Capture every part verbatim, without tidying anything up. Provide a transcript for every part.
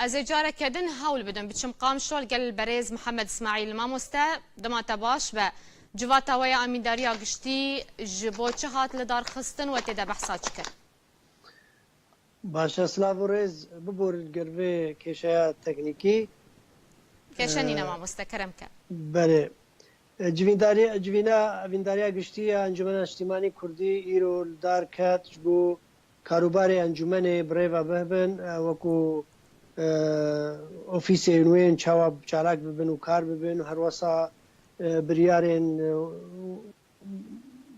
Ez ê careke din hewl bidim biçim Qamişlo li gel berêz Mihemed Îsmaîl. Mamoste, dema te baş be. Civata we ya amîndariya giştî ji bo çi hat lidarxistin we tê de behsa çi kir? Baş e, silav û rêz, biborin ger vê kêşeya teknîkî. Kêşe nîne, Ee, mamoste, kerem ke. Belê. E, civîndarî-, civîna, evîndariya giştî ya Encûmena Niştîmanî Kurdî îro li dar ket ji bo karûbarê encûmenê bi rê ve bihibin, e, wekû, e, ofîsên wê yên çawa çalak bibin û kar bibin, her wesa, e, biryarên, e,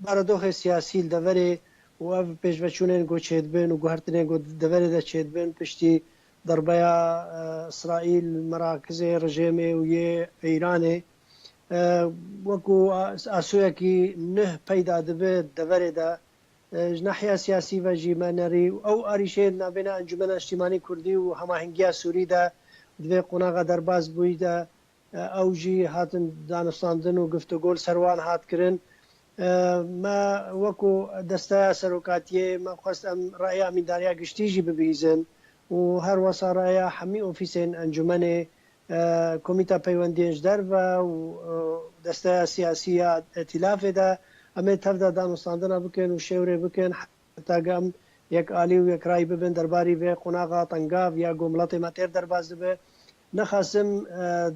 baradoxê siyasî li deverê û ev pêşveçûnên ku çêdibin û guhertinên ku deverê de çêdibin piştî derbeya, e, Îsraîl, merakizê rejêmê û yê Îranê, e, wekû a-, asoyekî nuh peyda dibe deverê de, e, ji nahiya siyasî ve jî me nerî ew arîşeyên navbêna Encûmena Niştîmanî Kurdî û Hemahengiya Sûrî de di vê qonaxa derbas bûyî de, e, ew jî hatin danûstandin û guftûgo li ser wan hat kirin. E, me wekû desteya serokatiyê me xwest em raya amîndariya giştî jî bibihîzin û her wesa raya hemî ofîsên encûmenê, e, komîta peywendiyên ji derve û, e, desteya siyasî ya îtîlafê de em ê tev de danûstandina bikin û şêwrê bikin. Heta ku em yekalî û yekrayî bibin derbarî vê qonaxa tengav ya ku miletê me têr derbas dibe. Nexasim, e,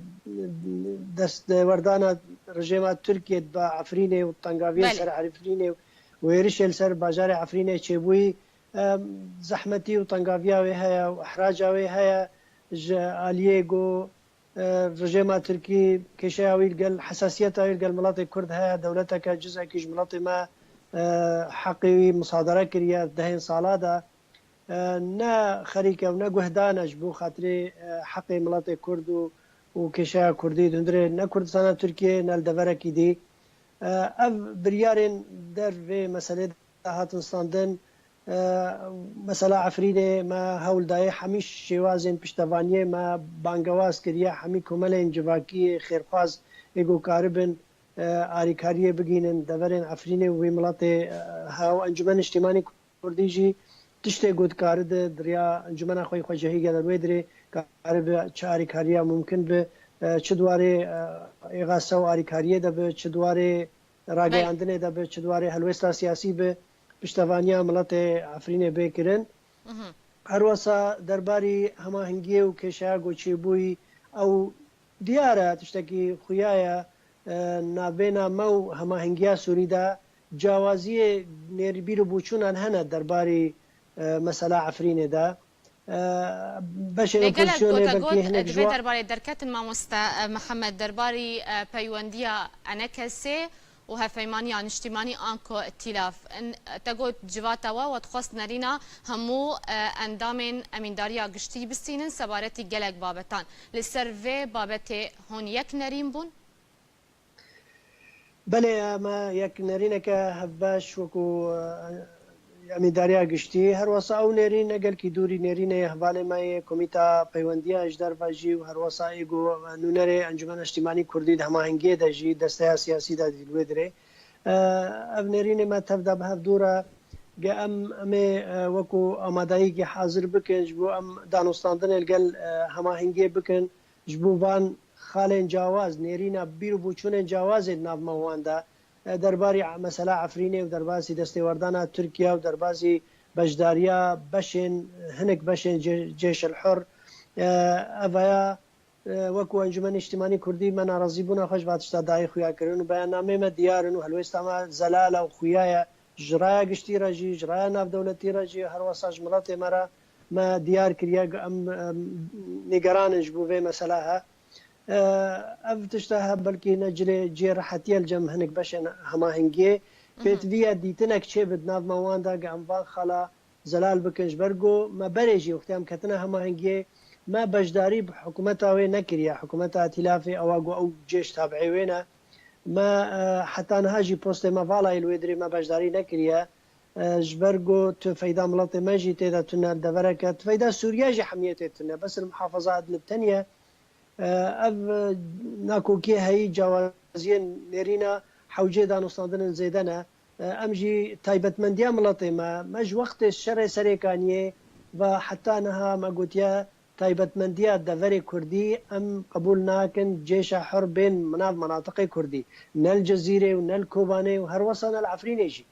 destwerdana rejêma Tirkiyê dibe Efrînê û tengaviyên Belê. ser Efrînê û êrişê li ser bajarê Efrînê çêbûyî, e, zehmetî û tengaviya wê heye û ihraca wê heye ji aliyê ku e, rejêma Tirkî kêşeya wî li gel, hesasiyeta wî li gel miletê Kurd heye, dewleteke cizekî ji miletê me, e, heqê wî musadere kiriye dehên sala de, e, ne xerîk e û ne guhdan e ji bo xatirê, e, heqê miletê Kurd û, û kêşeya Kurdî di hundirê ne Kurdistana Tirkiyê ne li deverekî dî. E, ev biryarên der vê meselê de hatin standin. E, mesela Efrînê me hewl dayê hemî şêwazên piştevaniyê me bangewaz kiriye, hemî komelên civakiyê xêrxwaz ê ku karibin, e, arîkariyê bigînin deverên Efrînê û wî miletê, e, ha û Encûmen Niştîmanî Kurdî jî tiştê ku dikaride di riya encûmena xwe yê xwecihî gel wê dirê karibe çi arîkariya mumkin bi, e, çi di warê, e, êxasa û arîkariyê de bi, çi di warê Belê. rageyandinê de bi, çi di warê helwêsta siyasî bi, piştevaniya miletê Efrînê bê kirin. Mhm. Her wesa derbarî hemahengiyê û kêşeya ku çêbûyî, ew diyar e, tiştekî xuya ye, e, navbêna me û hemahengiya Sûrî de cawaziyê nêr-, bîr û boçûnan hene derbarî, e, mesela Efrînê de. E, beşên Lê gelek opozisyonê gote belkî got, hinek di ji vê wa derbarê derketin mamoste, e, Mihemed, derbarî, e, peywendiya enekesê û hevpeymaniya niştîmanî anko îtîlaf. In, te got civata we, we dixwest nerîna hemû, e, endamên emîndariya giştî bistînin sebaretî gelek babetan. Li ser vê babetê hûn yek nerîn bûn? Belê, em yek nêrîneke hevbeş wekû, e, Emîndariya Giştî, her wesa ew nêrîn ne gelkî dûrî nêrînê hevalê me yê Komîta Peywendiya ji derve jî û her wesa ê ku nûnerê Encûmena Niştîmanî Kurdî di hemahengiyê de jî desteya siyasî de dî li wê dirê. E, ev nêrînê me tev de bi hev dû re, ge em, em ê, e, wekû amadayîkî hazir bikin, ji bo em danûstandinê li gel, e, hemahengiyê bikin. Ji bo van xalên cawaz, nêrîna bîr û boçûnên cawazê di nav me wan de, e, derbarî mesela Efrînê û derbasî destêwerdana Tirkiye û derbasî beşdariya beşên, hinek beşên cê-, Cêş el Hur, e, evaya, e, wekû Encûmenê Niştîmanî Kurdî me narazîbûna xwe ji va tişta dayê xuya kirin û beyannameyê me diyar in û helwêsta me zelal e û xuya ye. Ji raya giştî re jî, ji raya navdewletî re jî, her wesa ji miletê me re me diyar kiriye ku em, em, nîgeran in ji bo vê mesela he. E, ev tişta he belkî ne cilê cihê rehetiyê li cem hinek beşên hemahengiyê. Mhm. Pêtivî ye dîtinek çêbe di nav me wan de ku em van xala zelal bikin, ji ber ku me berê jî wextê em ketine hemahengiyê, me beşdarî bi hikûmeta wê nekiriye. Hikûmeta Îtîlafê ewa ku ew cêş tabiê wê ne. Me, e, heta niha jî postê me valayê li wê dirê me beşdarî nekiriye. E, ji ber ku tu feyda miletê me jî tê de tune, li devereke, tu feyda Sûriye jî hemiyê tê tune. Bes li muhafaza Idlib teniye. E, ev, e, nakokiyê heyî cawaziyên nêrîna hewcê danûstandinên zêde ne. E, em jî taybetmendiya miletê me, me ji wextê şerê Serêkaniyê ve heta niha me gotiye, taybetmendiya deverê kurdî em qebûl nakin cêşa hur bên nav menatiqê kurdî, ne li Cizîrê û ne li Kobanê û herwesa ne li Efrînê jî.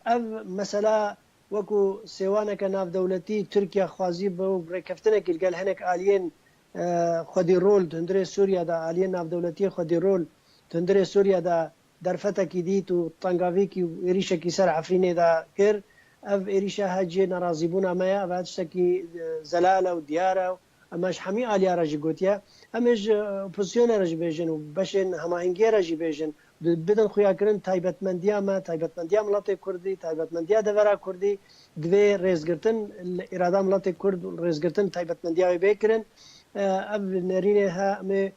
Ev mesela wekû sêwaneke navdewletî Tirkiye xwazî bi rêkeftinekî li gel hinek aliyên, e, xwedî rol di hundirê Sûriye de, aliyên navdewletiyê xwedî rol di hundirê Sûriye de derfetekî dît û tengavîkî û êrîşekî ser Efrînê de kir. Ev êrîşa he cihê nerazîbûna me ye, ev he tiştekî, e, zelal e û diyar e û em ji hemî aliya re jî gotiye. Em ê ji, e, opozîsyonê re jî bêjin û beşên hemahengiyê re jî bêjin. Di-, bidin xuyakirin taybetmendiya me, taybetmendiya miletê kurdî, taybetmendiya devera kurdî divê rêzgirtin li îrada miletê kurd û rêzgirtin taybetmendiya wê bê kirin. E, ev nerînê he, em ê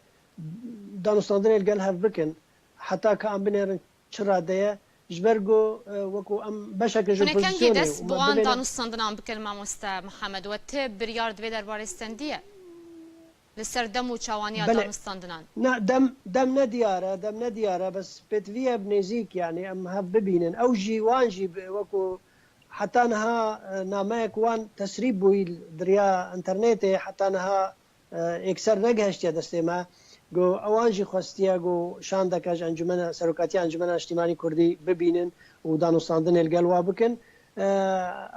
danûstandinê li gel hev bikin. Heta ka em binêrin çi rade ye, ji ber ku, e, wekû em beşek ji Hûn ê kengî opozisyonê dest û bi me wan bibêne danûstandinan bikin, mamoste Mihemed? We ti biryar di vê derbarê stendiye? Li ser dem û çawaniya Belê. danûstandinan? Na, dem, dem ne diyar e, dem ne diyar e, bes pêtivî ye bi nêzîk, yanî em hev bibînin. Ew jî, wan jî bi, wekû heta niha, e, nameyek wan tesrîb bûyî di riya înternetê, heta niha e, êkser negihiştiye destê me. Go ewan jî xwestiye go şandeke ji encumena, serokatiya Encumena Niştîmanî Kurdî bibînin û danûstandinê li gel wa bikin. E,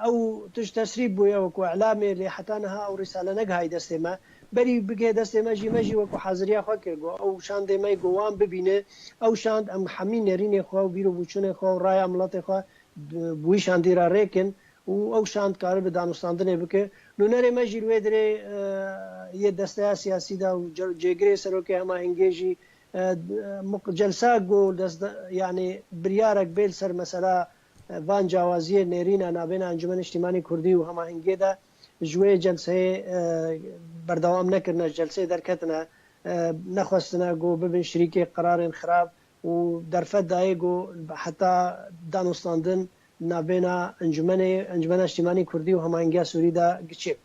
ew tişt tesrîb bûye wekû îlamê, lê heta niha ew rîsale negihayî destê me. Berî bigihê destê me jî, me jî wekû haziriya xwe kir, go ew şandê me go wan bibîne. Ew şand em hemî nerînê xwe û bîr û bûçûnê xwe û raya miletê xwe bi, bi wî şandî re rêkin û ew şand karibe danûstandinê bike. Nûnerê me jî li wê dirê, e, yê desteya siyasî de û ce-, cêgirê serokê hemahengê jî, e, d-, e, muq-, celsa ku dest de, yanî biryarek bê li ser mesela, e, van cawaziyê nêrîna nabêna Encûmena Niştîmanî Kurdî û hemahengiyê de ji wê celseyê, e, berdewam nekirine, ji celseyê derketine, e, nexwestine ku bibin şirîkê qerarên xirab û derfet dayê ku heta danûstandin navbêna Encûmenê, Encûmena Niştîmanî Kurdî û Hemahengiya Sûrî de giçê.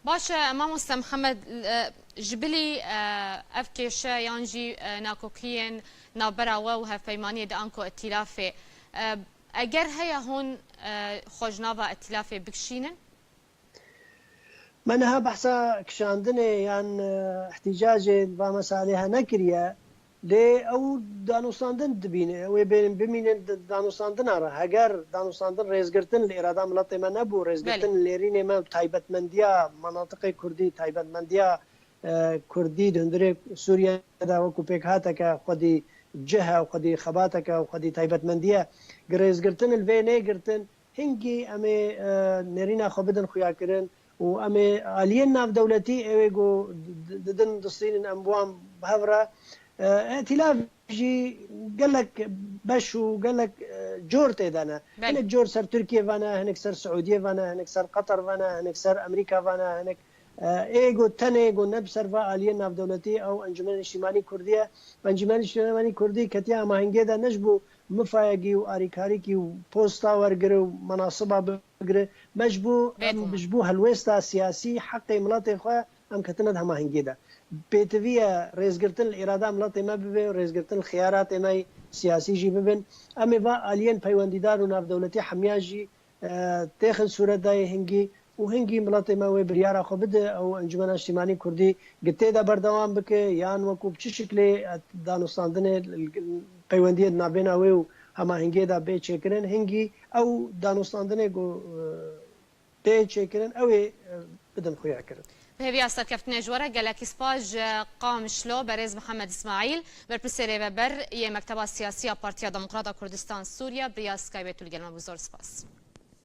Baş e, mamoste Mihemed, e, ji bilî, e, ev kêşe yan jî, e, nakokiyên navbera we û hevpeymaniyê di anko îtîlafê, e, eger heye hûn, e, xwe ji nava îtîlafê bikişînin? Me niha behsa kişandinê yan, e, îhtîcacê va mesalê he nekiriye, lê ew danûstandin dibîne, ew ê bên bimînin di danûstandina re. Heger danûstandin rêzgirtin li îrada miletê me nebû, rêzgirtin Belê. li nêrînê me û taybetmendiya menatiqê kurdî, taybetmendiya, e, kurdî di hundirê Sûriye de wekû pêkhateke xwedî cih e û xwedî xebateke û xwedî taybetmendî ye. Gi rêzgirtin li vê nêgirtin, hingî em ê, e, nerîna xwe bidin xuyakirin û em ê aliyên navdewletî ew ê ku di-, di-, didin distînin em bi wan bi hev re, e, îtîlaf jî gelek beş û gelek, e, cor tê de ne. Belê. Hinek cor ser Tirkiye ve ne, hinek ser Siûdiye ve ne, hinek ser Qatar ve ne, hinek ser Amerîka ve ne, hinek, e, ê ku tenê ku ne bi ser va aliyên navdewletî ew Encûmena Niştîmanî Kurdî ye. Encûmena Niştîmanî Kurdî ketiye hemahengê de ne ji bo mifayekî û arîkarîkî û posta wergire û menasiba bigire. Me ji bo, Bê em guman. ji bo helwêsta siyasî heqê miletê xwe em ketine di hemahengiyê de. Pêtivî ye rêzgirtin li îrada miletê me bibe, rêzgirtin li xiyaratê me siyasî jî bibin. Em ê va aliyên peywendîdar û navdewletî hemiya jî, e, têxin sûretdayê hingî û hingî miletê me wê biryara xwe bide, ew Encûmena Niştîmanî Kurdî gi tê de berdewam bike yan wekû bi çi şiklê, e, danûstandinê, peywendiyê di navbêna wê û hemahengiyê de bê çêkirin, hingî ew danûstandinê ku, e, bê çêkirin, ew ê, e, bidin xuyakirin. Bi hêviya serkeftinê ji we re gelekî spas ji Qamişlo, berêz Mihemed Îsmaîl, berpirsê rêveber yê Mekteba Siyasî ya Partiya Demokrat a Kurdistan Sûriye, bi riya Skype tu li gel me bû. Zor spas.